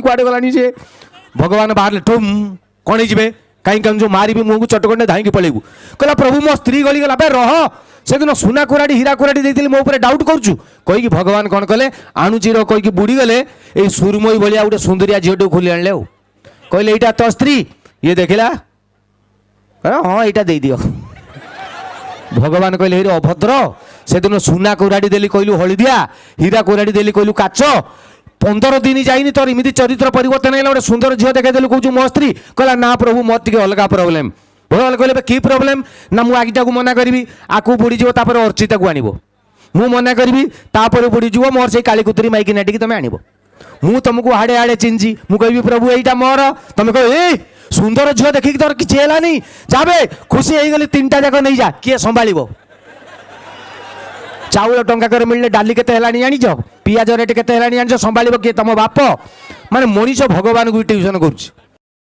କୁଆଡ଼େ ଗଲାଣି ସେ? ଭଗବାନ ବାହାରିଲେ, ଠୁମ୍ କ'ଣ ହେଇଯିବେ? କାହିଁ କାହିଁ ମାରିବି ମୁହଁକୁ ଚଟକଣ୍ଡେ, ଧାଇଁକି ପଳେଇବୁ। କହିଲା, ପ୍ରଭୁ, ମୋ ସ୍ତ୍ରୀ ଗଳିଗଲା। ବେ ରହ, ସେଦିନ ସୁନା କୁରାଡ଼ି ହୀରା କୁରାଡ଼ି ଦେଇଥିଲି, ମୋ ଉପରେ ଡାଉଟ୍ କରୁଛୁ କହିକି ଭଗବାନ କ'ଣ କଲେ, ଆଣୁଛି ର କହିକି ବୁଡ଼ିଗଲେ। ଏଇ ସୁରମଇ ଭଳିଆ ଗୋଟେ ସୁନ୍ଦରିଆ ଝିଅଟିକୁ ଖୋଲି ଆଣିଲେ ଆଉ କହିଲେ, ଏଇଟା ତୋ ସ୍ତ୍ରୀ? ଇଏ ଦେଖିଲା, କହିଲା, ହଁ, ଏଇଟା ଦେଇଦିଅ। ଭଗବାନ କହିଲେ, ହେଇରେ ଅଭଦ୍ର, ସେଦିନ ସୁନା କୁରାଡ଼ି ଦେଲି କହିଲୁ ହଳିଦିଆ, ହୀରା କୁରାଡ଼ି ଦେଲି କହିଲୁ କାଚ। 15 ଦିନ ଯାଇନି, ତୋର ଏମିତି ଚରିତ୍ର ପରିବର୍ତ୍ତନ ହେଲା, ଗୋଟେ ସୁନ୍ଦର ଝିଅ ଦେଖେଇଦେଲୁ, କହୁଛୁ ମୋ ସ୍ତ୍ରୀ। କହିଲା, ନା ପ୍ରଭୁ, ମୋର ଟିକେ ଅଲଗା ପ୍ରୋବ୍ଲେମ୍। ଭଗବାନ କହିଲେ, ଏବେ କି ପ୍ରୋବ୍ଲେମ୍? ନା, ମୁଁ ଆଗିଟାକୁ ମନା କରିବି, ଆକୁ ବୁଡ଼ିଯିବ, ତାପରେ ଅର୍ଚିତାକୁ ଆଣିବ। ମୁଁ ମନା କରିବି, ତାପରେ ବୁଡ଼ିଯିବ, ମୋର ସେଇ କାଳିକୁତୁରୀ ମାଇକିନାଟିକି ତମେ ଆଣିବ। ମୁଁ ତମକୁ ହାଡ଼େ ହାଡ଼େ ଚିହ୍ନିଛି। ମୁଁ କହିବି, ପ୍ରଭୁ, ଏଇଟା ମୋର, ତମେ କହିବ, ଏଇ ସୁନ୍ଦର ଝିଅ ଦେଖିକି ତୋର କିଛି ହେଲାନି, ଯାବେ ଖୁସି ହେଇଗଲି, ତିନିଟା ଯାକ ନେଇଯା, କିଏ ସମ୍ଭାଳିବ? ଚାଉଳ ଟଙ୍କାକରେ ମିଳିଲେ ଡାଲି କେତେ ହେଲାଣି ଜାଣିଛ? ପିଆଜ ରେଟ୍ କେତେ ହେଲାଣି ଜାଣିଛ? ସମ୍ଭାଳିବ କିଏ, ତମ ବାପ? ମାନେ ମଣିଷ ଭଗବାନଙ୍କୁ ବି ଟ୍ୟୁସନ କରୁଛି।